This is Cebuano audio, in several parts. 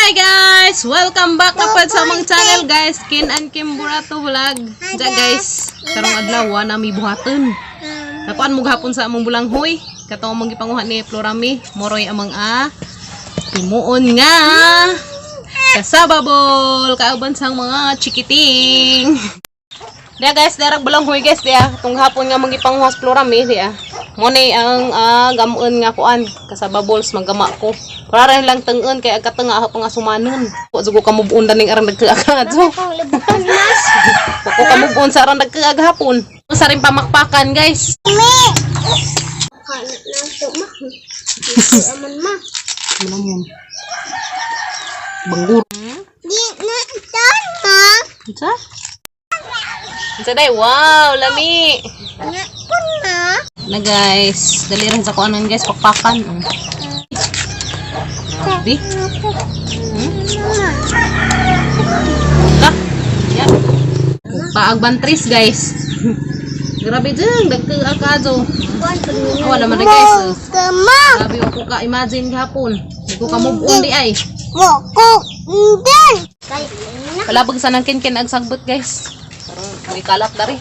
Hi guys! Welcome back na pod sa among channel, guys. Ken and Kim Burato Vlog. Diya guys, karong adlaw na mi buhaton. Nakuan mo gahapon sa among bulanghoy. Katong among gipanguha ni Florami, moroy amang a himuon nga kasababol kauban sang mga chikiting. Diya guys, darag bulanghoy guys diya. Tung hapon nga among gipanguha sa Florami diya. Mo ni ang gamuon nga kuan kasababols maggama ko. Para rin lang tengen kay agkatenga ako nga sumanon. Wa jugo ka move on daning arang nagkaagad. So, wa ko ka move on sa arang nagkaag hapon. Sa rin pamakpakan, guys. Ano mo? Banggur. Unsa? Unsa day? Wow, lami. Na guys, dali rin sa kuanon guys, pakpakan. Oh. Grabe. Ka. Yan. Paag bantris guys. Grabe dyan, nagkaakazo. Oh, wala man na guys. Oh. Grabe ako ka imagine gahapon. Hindi ko ka move on di ay. Palabag sa nang kin ag sagbot guys. Karon may kalat dari.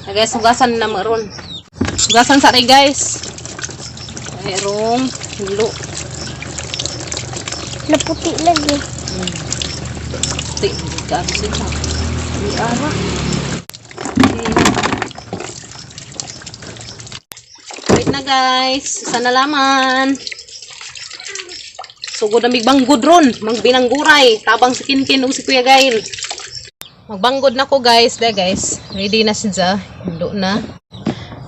Na guys, hugasan na maron. Hugasan sa rin guys. Mayroong hilo. Naputi lagi. Puti, gago sila. May ara. Okay. Wait na guys. Isa na laman. Sugod na migbanggod ron. Magbinangguray. Tabang si Kinkin o si Kuya Gail. Magbanggod na ko guys. There guys. Ready na siya. Hindo na.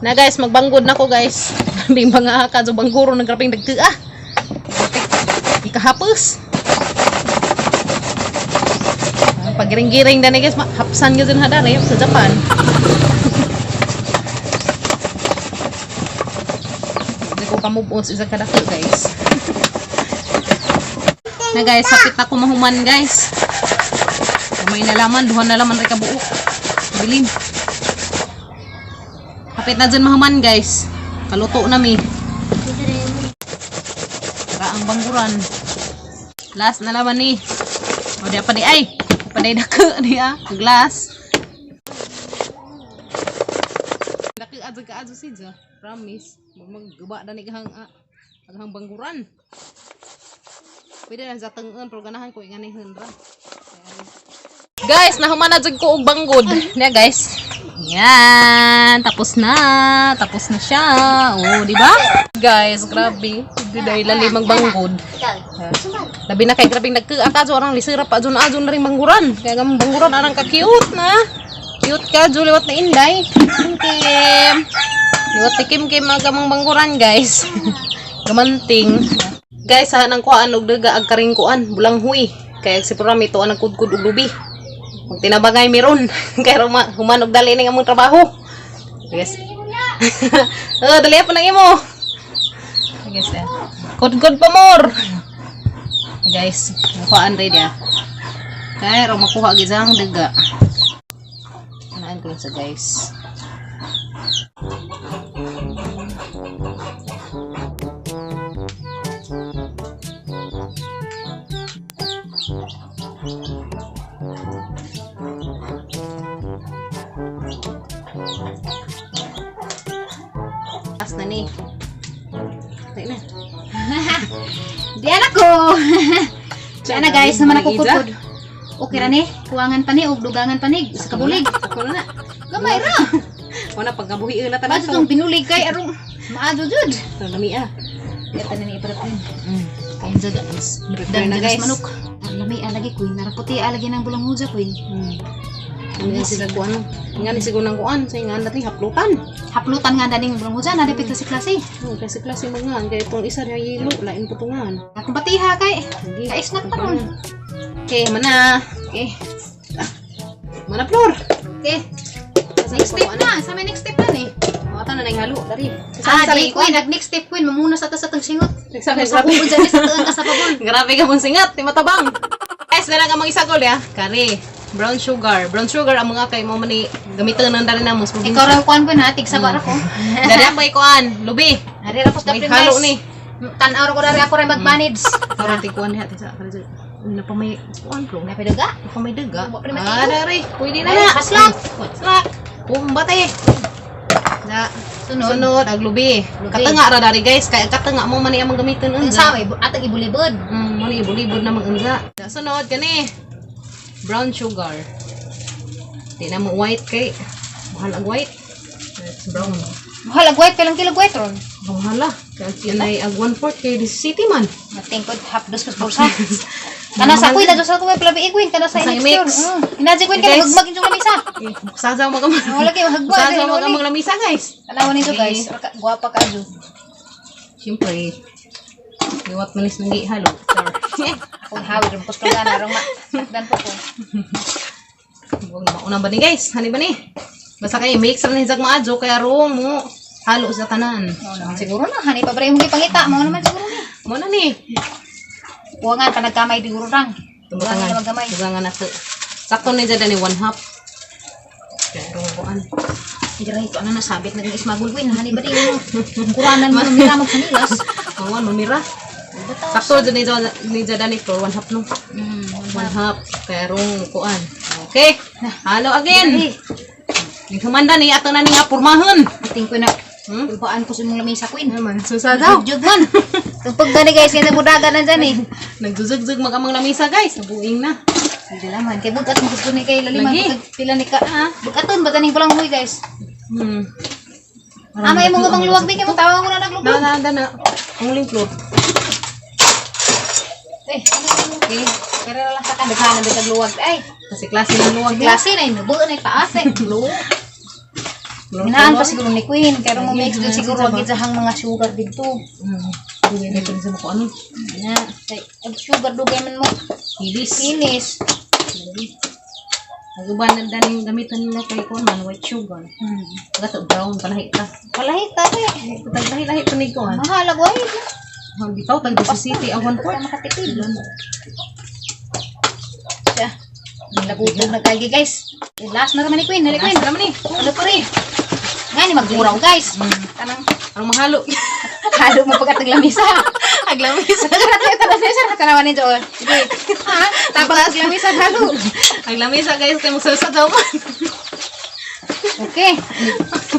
Na guys, magbanggod na ko guys. Grabing mga ka. So bangguro na grabing nagtua. Ikahapos. Pagiring-giring na ni guys, hapsan ka dyan hadari sa Japan. Hindi ko ka-move on sa isang kadako guys. Na guys, hapit na ko mahuman guys. Kamay na laman, duha na laman rin kabuok. Bilin. Hapit na dyan mahuman guys. Kaluto na mi. Tara ang bangguran. Last na laman ni. O di pa di ay. Paday dako niya. Glass. Dako adto ka adto sidja. Promise. Magguba na ni kahang aghang bangguran. Pwede na sa tengen pero ganahan ko inganihin ra. Guys, nahuman na jud ko og banggod. Niya guys. Yan, tapos na. Tapos na siya. Oh, di ba? Guys, grabe. Di dahil lalim ang banggod. Labi na kay grabing nagkaakaso arang lisira pa adun adun na rin bangguran. Kaya gamang bangguran arang ka cute na. Cute ka jo liwat na inday. Kim Kim. Liwat ni Kim Kim ang gamang bangguran guys. Gamanting. Guys, sa nang kuan og daga ag karing kuan bulanghoy. Kaya si Purami to ang kudkod og lubi. Magtinabangay meron. Kaya human og dali ning among trabaho. Guys. Oh, dali pa nang imo. Guys, eh. Kudkod pa more. Guys, makuhaan rin niya. Kaya raw makuha gizang daga. Naan ko yun sa guys. Last na ni. Tayo na. Di anak ko. Di na guys, naman ako Iza. kudkod. Okay ra ni, kuwangan pa ni og dugangan pa ni sa kabulig. Ako na na. Gamay ra. Wala pagkabuhi na tanan Bato tong binulig kay arong maadyo jud. Ito lami ah. Kaya tanan ni iparapin. Kain sa guys. Prepare Dan na guys. manok. Ang lami alagi queen, naraputi alagi ng bulang huja queen. Ano yung sila kuan? Nga ni siguro ng kuan. Sa nga natin haplutan. Haplutan nga daning bulang huja na dapit klase-klase. Oh, kasi klase mga kaya itong isa niya yelo, lain putungan. Akong batiha kay. Sige. Kais na karon. Okay, mana. Okay. Mana Flor. Okay. Next step na, sa may next step na ni. Mga tanan nang halo dari. Ah, di queen, nag next step queen, mamuna sa ta sa tang singot. Nagsabi Sa grabe. bukod dyan sa tuang ka sa pabon. Grabe ka mong singat, di matabang. Guys, na lang ang mga isagol ya. Kare, brown sugar. Brown sugar ang mga kay mo mani gamiton ng dali namo sa Ikaw probinsya. ra kuan ko na, tig sa bara ko. Dari ang may kuan, lubi. Ari ra ko May sa halo ni. Tan-aw ra ko dari ako ra mag-manage. Karon ti kuan diha sa kare. Wala pa may kuan bro. Napay daga. Wala pa may daga. Wa pa may Ah, dari. Pwede na Ay, na. haslak. Haslak. Kumbate. Na. Sunod. Sunod, ang lubi. Lubi. Katanga ra dari, guys, kay ang katanga mo man ang gamiton Ang unsa. sa may atang ibulibod. Mo ni ibulibod na mag-unsa. Sunod kani. Brown sugar. Di na mo white kay mahal ang white. It's brown. Mahal ang white, pilang kilo white ron. Ang mahal ah. Kaya yan ay ag 1/4 kay this city man. Matingkod half dos kas bulsa. Kana sa kuy, sa kuy palabi ikuin kana sa Sa mix. mix. Inaji kuy Eh, kana guys. hugmag yung lamisa. Eh, sasaw mag Wala kay hugmag. Sasaw mag ang lamisa, guys. Tanawan nito, Okay. guys. Guwapa ka jo. Siyempre, liwat manis ng gihalo. Char. Kung hawi ron pos kang gana rong ma. Sakdan po ko. Huwag na mauna ba ni, guys? Hani ba ni? Basta kay mix ra ni jag maadyo kaya roong mo halo sa tanan. Mao naman siguro na hani pa bre imong gipangita mao naman siguro ni. Mo na ni. Kuwangan ka nagkamay siguro rang. Kuwangan Tumutangan. na magkamay. Tugangan na to. Sakto ni jad ni 1/2. Kaya roong kuan. Diray ko ano nasabit naging ismagul ko hani ba rin kuranan mo mira mag sanilas. Manguan mamira. Sakto jud ni jad ni floor 1/2 no. 1/2 kaya roong kuan. Okay. Halo again. Ning humanda ni ato na ni nga pormahon. Ating ko na Kulbaan ko sa imong lamesa, Queen. Naman susa daw. Jud man. Tugpag gani, guys, kay nabudagan na dyan eh. Nagzuzugsug mag amang lamisa, guys. Nabuing na. Hindi laman kay bugat mo gusto ni kay laliman Lagi. pag pila ni ka. Bugaton ba taning pulang huy, guys. Ama imong nga luwag bi kay mo tawag ko na naglugod. Na na na na. Ang uling floor. Eh, ano mo? Okay. Pero lang sa kadaghanan bi kag luwag ay. Kasi klase ng luwag niya. Klase na yun, buo na yung taas eh. Ginaan pa siguro ni Queen, pero mo mix din siguro ang gitsahang mga sugar dito. Hindi na sa ko ano. Na, kay ang sugar dugay man mo. Kilis. Kinis. Ang uban na daning gamitan nila kay kuan man white sugar. Gato brown palahi ta. Palahi ta eh. Tag lahi lahi tunig ko an. Mahal ag white. Ang bitaw tag sa city ang 1/4. Para makatipid. Siya. Nagutog na kagi, guys. Last na naman ni Queen, nali Queen. Last na naman ni. Ano pa rin? Nga ni magguraw, guys. Tanang Ang mahalo. halo mo pagkat naglamisa. Aglamisa. Tara tara tanawan ninyo. Sige. Ha? Tapos naglamisa halo. Aglamisa, guys, kay magsalsa daw man. Okay.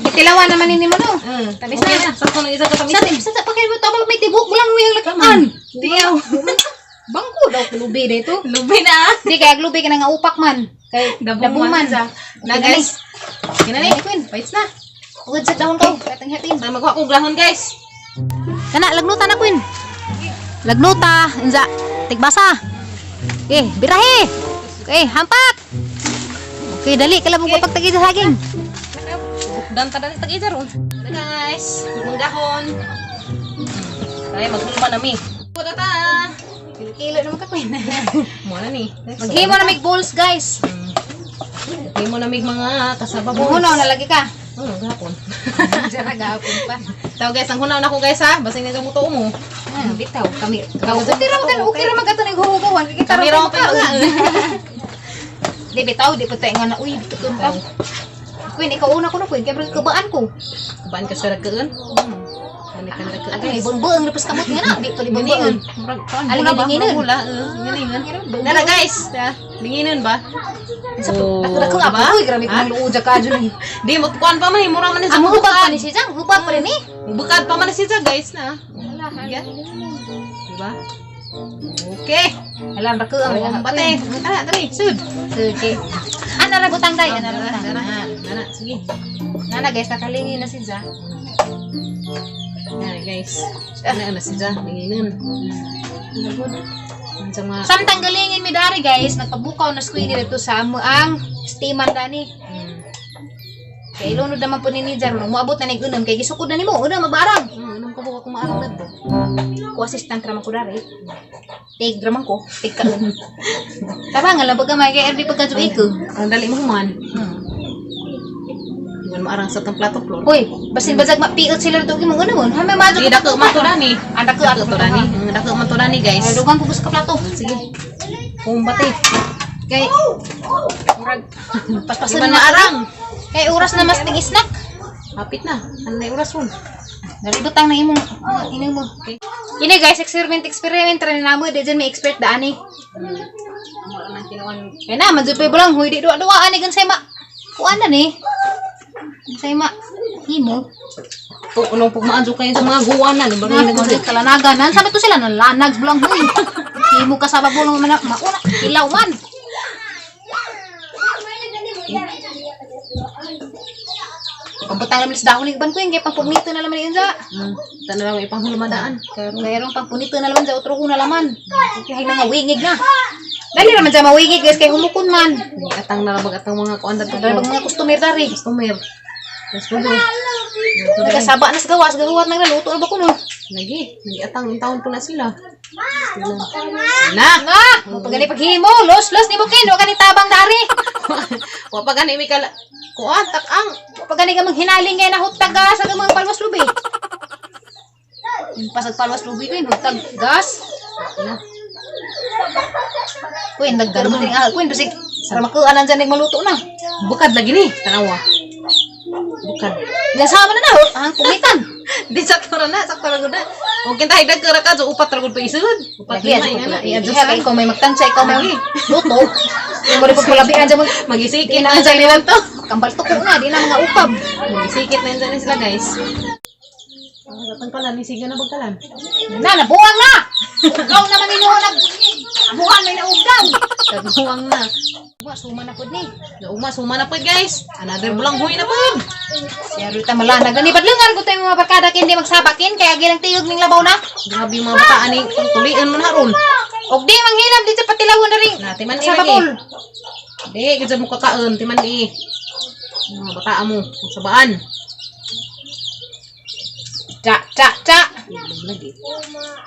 Gitilawan naman ini mo no. Tamis Okay na. na. Sakto na isa ka tamis. Sa sa pakay mo tama may tibok mo lang uyang lakaan. Tiyaw. Bangko daw lubi dito. Lubi na. Di kay aglubi ka na nga upak man. Kay Dabong dabong man. man. Na, guys. Kina ni. Queen. Waits na. Ugod sa dahon ko. Katang hatin. Na magwa ko glahon, guys. Kana lagnuta na, Queen. Lagnuta, inza. Tigbasa. Eh, birahe. Okay, hampak. Okay, dali kala mo pagtagi sa saging. Dan ta dali tag ron. Na, guys, lumang dahon. Ay, maghulma na mi. Puta ta. Kilo naman ka, Queen. Mo na ni. Maghimo na mig bowls, guys. Himo na mig mga kasaba balls. Hunaw na lagi ka. Oh, gapon. Diyan gapon pa. Taw, guys, ang hunaw na ko, guys, ha. Basing na mo to mo. Ah, bitaw kami. Okay ra man, okay ra man kato ning huhugawan kay kita Kami ra ra pa mga. Di bitaw, di pa tayo nga na uy, bitaw ka. Queen, ikaw una ko na, Queen, kay murag kabaan ko. Kubaan ka sa ragkaan. Ano ka na ragkaan, Ano guys? ibang-buang lepas kamot nga na, di to Lingingon. ibang-buang. Murag kuan Aling hula ba? linginon. Murag hula, linginon. Nara, guys. Linginon ba? Sa dako diba? ako, uy, grabe Ha? kong luo ka dyan eh. Di mo kuan pa man, eh. Mura man ni sa Ang hubag bukad. pa ni si Jang, hubag pa rin eh. Bukad pa man ni siya, guys, na. Yeah. Diba? Okay. Alam, rako ang Oh, bate. Tara, dali. Sud. Sige. Ana ra butang day, ana ra Nana, butang. nana, nana, sige. Nana, guys, nakalingin na si Ja. Nana, guys. Nana, na siya. Linginon. Ang sa mga Samtang galingin mi dari, guys, nagpabukaw na squid dito sa amo ang steaman dani. Kay ilunod naman po ni Nijar, nung moabot na nig unom kay gisukod na nimo, una magbarang. Anong kabuka kung maarang na to? Ko assistant raman ko dari. Take raman ko, take kaon. Tama nga lang pagka may kay RD pagka ko. Ang dali mo man. Iwan maarang sa tang plato floor. Hoy, basin bazag mapiot sila dito imong unamon. Ha may madyo Sige, dako man to dani. Ang dako Dako to dani. Ang dako man to dani, guys. Ay, dugang ko sa plato. Sige. Kumbate. Kay murag paspasan Iwan na maarang. Kay oras na mas tig snack. Hapit na. Ano na oras ron? Dali butang na imong inang mo. Okay. Kini guys, experiment experiment ra ni namo, di dyan may expert daan eh. Amo ra nang kinuan. Kaya na, man jud bulang huy di duwa-duwa ani gan say ma. Kuan na ni. Say ma himo. To unong pugmaan jud kayo sa mga guwa na, di ba? Na, mo jud kalanagan. Nan sabi to sila nan lanag bulang huy. Himo ka sa babulong man mauna ilaw man. Pambutang naman sa dahon ni uban ko yung kay pangpunito na naman yun sa. Tanan lang ipanghulmadaan. Kaya mayroong pangpunito na naman sa otro ko na laman. Kaya na nga wingig na. Dali naman sa mawingig guys kay humukon man. Atang narabag atang mga kuan dato. Dali pag mga customer dari. Customer. Customer. Nagkasaba na sa gawas, gahuwat nang naluto na ba ko no? Lagi, lagi atang taon po na sila. Na. Na! Mo pagani paghimo, los los ni mo kin, wa kani tabang dari. Wa pa gani mi kala kuan takang. Wa pa gani ka manghinaling kay nahutag gas sa mga palwas lubi. Pasag palwas lubi ko hutag gas. Na. Kuy, nagdaro mo ting ah, kuy, basig sara makuanan dyan maluto na. Bukad lagi ni, tanawa. Bukad. Nasama na na, oh, ang pumitan. Di sakto ra na, sakto ra gud na. O kinta higdag ka ra ka, so upat ra gud pa isud. Upat Lagi, lima ina na, i-adjust kay ikaw may magtansya, ikaw may luto. Yung mo rin pagpalabian dyan mo. Magisikit na sa nilang to. Kambal tuko na, di na mga upab. Magisikit na yun sila, guys. Ang gatang kalan, isiga na bagkalan. Na, nabuang na! Uggaw naman ninyo nag... Abuhan may naugdaw. Nagbuwang na. Wa, suma na pod ni. Nauma, suma na po guys. Another bulang huy na po. Siya ruta malana. Gani badlungan ko tayo mga barkada kin di magsabakin kaya gilang tiyog ning labaw na. Grabe yung mga bataan ni tulian mo na ron. Og di manghinam di sa patilawon na rin. Na, timan Sa lagi. babol. Di, gud mo kakaon, timan i. Mga bataan mo, sabaan. Cha cha cha. Lagi.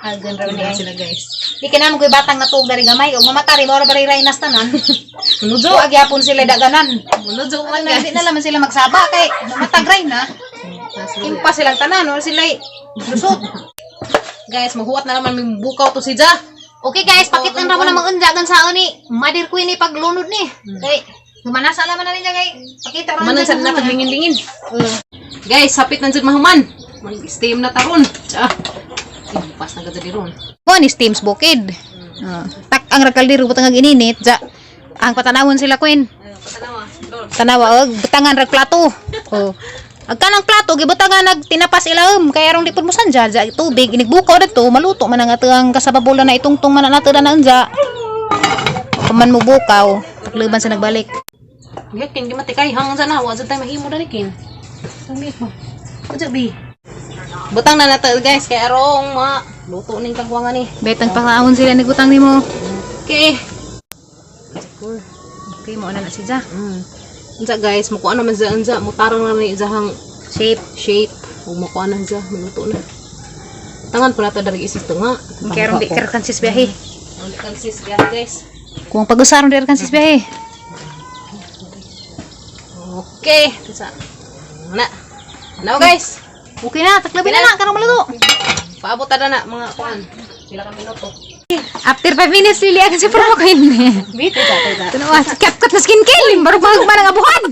Agan ra ni. Wala sila, guys. Di ka naman ko'y batang natuog dari gamay. Og mamatari mo ra bari ray nas tanan. Munudzo. So agyapon sila daganan. Munudzo man, Ano, guys. di na laman sila magsaba kay mamatagray na. Impa silang tanan, wala sila lusot. Guys, maghuwat na naman may bukaw to si Ja. Okay guys, pakit ang ramo na mga unjagan sa ni. Madir ko ini paglunod ni. Kay humanasa naman na niya kay pakita ra Manan sa na paglingin-lingin. Guys, hapit na jud mahuman. Mag-steam na taron. Tsa. Impas na gud ron. Mo ni Steams Bukid. Tak ang rakaldiro butang ang ininit ja. Ang patanawon sila queen. Patanawa. Lord. Tanawa og butangan rag plato. Oh. Ag kanang plato gibutangan nag tinapas ilawom kay arong di pud mo sanja ja tubig inigbukaw didto maluto man ang atuang kasababola na itungtong man na nato na unja. Kuman mo bukaw, takluban sa nagbalik. Kin gimatikay hanggang sa na wa jud tay mahimo dali kin. Tangit mo. Unsa bi? Butang na nato guys kay arong ma luto ning kagwangan ni. Betang panahon sila nagutang nimo. Okay. Okay, mo na na si Ja. Unsa guys, mukuha naman sa unsa, mutarong na ni isahang Shape. shape ug mukuha na siya, maluto na. Tangan po nato dari isip tunga. Kay arong di kansis biyahe. Ang kansis biyahe guys. Kung pag-usaron di kansis biyahe. Okay, unsa? Na. Now guys, Okay na, taklabin na na karong maluto. paabot ta na mga kuan. Pila ka minuto. After 5 minutes lili agad si Promo Queen. Bit ta ta. Tanawa, kat kat na skin kill, barog mahugma ng abuhan.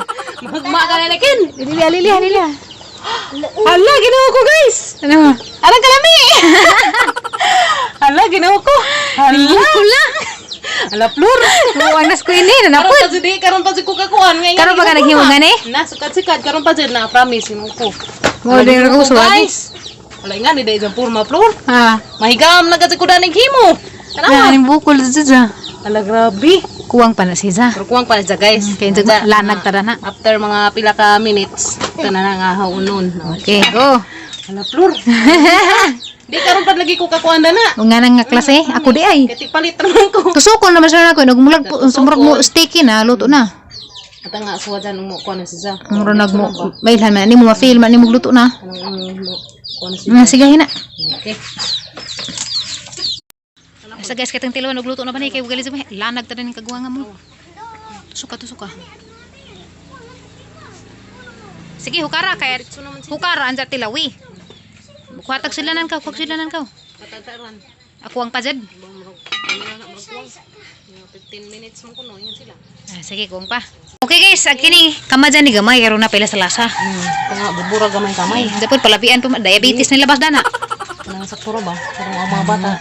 Mahugma ka na kin. Lili lili lili. Hala, ginawa ko guys. Ano? Arang kalami. Hala, ginawa ko. Hala. Kula. Hala, flor. Buwan na squin eh, Karon nanapod. pa jud eh, karon pa jud ko kakuan ngayon. Karon pa ka naghimo nga ni? Na sukat-sikat karon pa jud na promise mo ko. Mo din ko suwagi. Guys. Wala nga ni dai jud purma flor. Ha. Mahigam na kasi ko daning himo. Na aning bukol sa Hala, grabe. Kuwang pa na siya. Pero kuwang pa na siya, guys. Kaya mm, lanag tara na. After mga pila ka minutes, tanan na nga haunon. Okay, go. Hala, flor. Di karon pa lagi ko kakuan na na. Nga nang nga klase, ako di ay. Kay palit naman ko. Tusukon naman siya na ko, nagmulag po, sumurag mo sticky na, luto na. Ata nga suwa dyan mo kuan na siya. Mura nag mo, mailhan man, ni mo ma-feel man, ni mo luto na. Anong mo kuan na siya. Sige hina. Okay. Sa guys, katang tilawan, nagluto na ba ni kay ugali sa lanag ta ning kaguwanga mo. Tusuka, tusuka. Sige, hukara kay hukara anja tilawi. Kuhatag sila nan ka, kuhatag sila nan ka. Patataran. Ako ang pajad. Mga 15 minutes mo kuno ingon sila. Ah, sige, kuwang pa. Okay guys, ag kini kamajan ni gamay karon na pila sa lasa. Ito nga bubura gamay kamay. Dapat palabian pa diabetes ni labas dana. Nang sakto ra ba? Pero ang mga bata.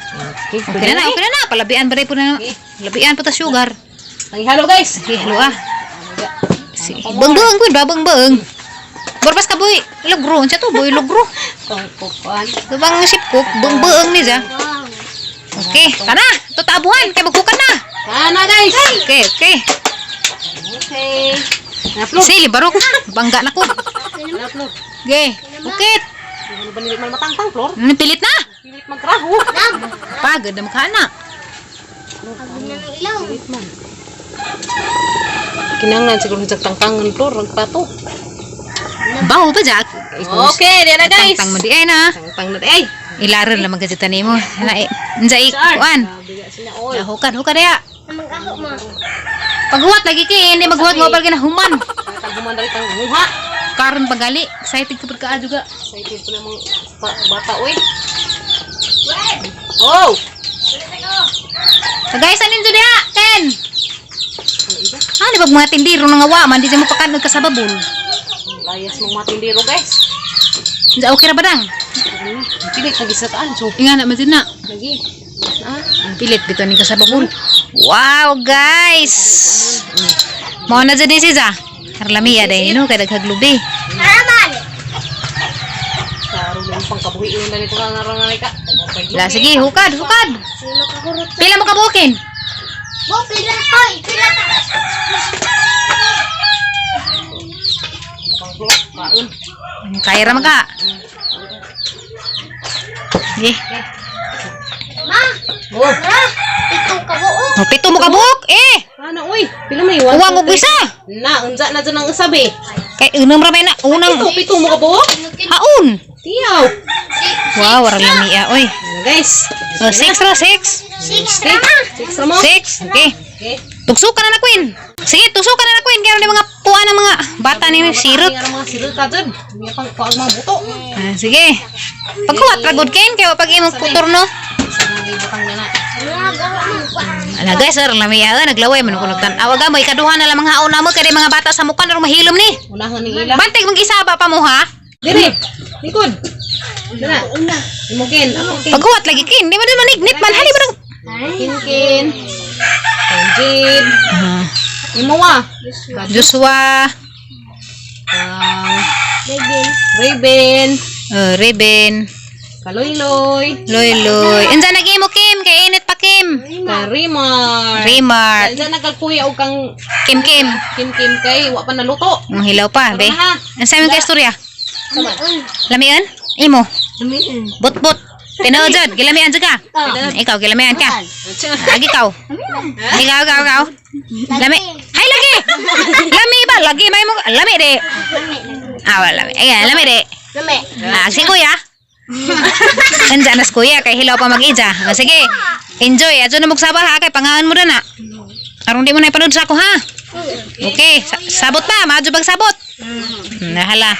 Okay, Okay na na, okay na na. Palabian ba rin po na. Labian pa ta sugar. Ang halo, guys. Okay, halo ah. Si beng-beng kun ba beng-beng. Borpas ka, boy. Lugro unsa to, boy, lugro. Tungkukan. Tubang sip cook, beng-beng ni ja. Okay, tara. Tutabuhan kay maghukan na. Tana, guys. Okay. Okay. Na-upload. Sili barok. Bangga na ko. Na-upload. Okay. Bukit. Ano ba nila man matangtang, Flor? Pilit na. Pilit magtraho. Pagod na makana. Pilit man. Kinanglan siguro sa tangtangan, Flor, ang plato. Baho pa, Jack. Okay, diyan na, guys. Tangtang mo di ay na. Tangtang na di ay. Ilaron lang magkajita nimo. Na eh. Unsa i kuan? Biga sila all. Hukan, hukan ya. Paghuwat lagi kay hindi maghuwat mo pag human. Taghuman dali tang nguha. Karon pagali, excited ka pud ka juga. Excited po na mga bata oy. Oh! Guys, anin jud diha, Ken? Ah, di ba mga tindiro nga wa man di mo pakan kasababol. Layas mong matindiro, guys. Unsa, okay ra ba dang? Pilit lagi sa taan. So, Inga na man jud na. lagi. Ah, Ang pilit bitaw ni kasababol. Wow, guys. Mao na jud ni siya. Harlamiya dahil no kay daghag lubi. Klaro lang pangkabuhi yun na nito nga nga ka. La sige, hukad, hukad. Pila mo kabukin? Kaon. Kaya ra man ka. Sige. Oh, Oh, pito mo kabuok eh. Ano oy? Pila may one, Uwang two, og isa. three. Na, unsa na dyan ang usabi. Kay unang ra may na unang Pito, pito mo kabuok? Haon. Tiyaw. Wow, wala lamia oy. Ano, guys? Oh, six ra, six. Six. Six ra mo? Six. Okay. Okay. Tukso ka na na, Queen. Sige, tukso ka na na, Queen. Kaya mga puan ng mga bata ni sirot. Nga mga sirot ka dyan. May pang kuang mga buto. Ah, sige. Paghuwat ra gud Ken kay wa pag imong kuturno. Sa mga ibutang na na. Ala guys, sir, lamia naglaway man ko nagtan-aw ga mo ikaduha na lamang haon namo kay mga bata sa mukan aron mahilom ni. Unahan ni ila. Bantay mag-isaba pa mo ha. Dire. Likod. Dara. Imo kin, ako kin. Paghuwat lagi Ken, di man din manignit man hali man. Kin kin. Kenjin. Ah, Imo wa. Joshua, Kang Raven. Reben, Kaloyloy. Loy Loy. Unsa nag imo Kim kay init pa Kim? Karimar. Remar, Unsa nagkakuya og kang Kim Kim. Kim Kim kay wa pa naluto. Ang hilaw pa, be. Karon na, ha. Ang sa imong istorya? Sama. Lamian? Imo. Bot-bot. Tinuod jud, gilamian jud ka. Ikaw gilamian ka. Agi ikaw. Ikaw, ikaw, ikaw. Lami. Hay lagi. Lami ba? Lagi may mo lami de. Ah, wala lami. Ayan, lami de. Ah, si kuya. Andiyan na si kuya kay hilaw pa mag-ija. Ah, sige. Enjoy. Adyo na magsaba ha kay pangaan mo na na. Aron di mo na ipanood sa ako ha. Okay, sabot pa, maadyo bag sabot. Nahala.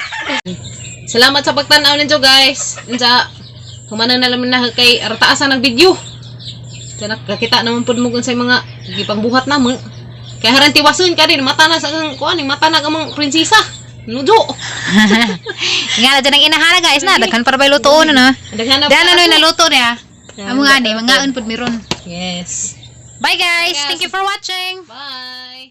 Salamat sa pagtan-aw ninyo, guys. Unsa humana na lang na kay rataasan ang video. Sa nakakita naman pud mo kung sa mga gipangbuhat na mo. Kay haran tiwason ka din mata na sa ang kuan mata na ka mga prinsesa. Nujo. Nga na dyan ang inahara guys na daghan para bay lutoon na. Daghan na. Dahil ano yung naluto niya. Amo nga ni, mangaon pud miron. Yes. Bye guys. Thank you for watching. Bye.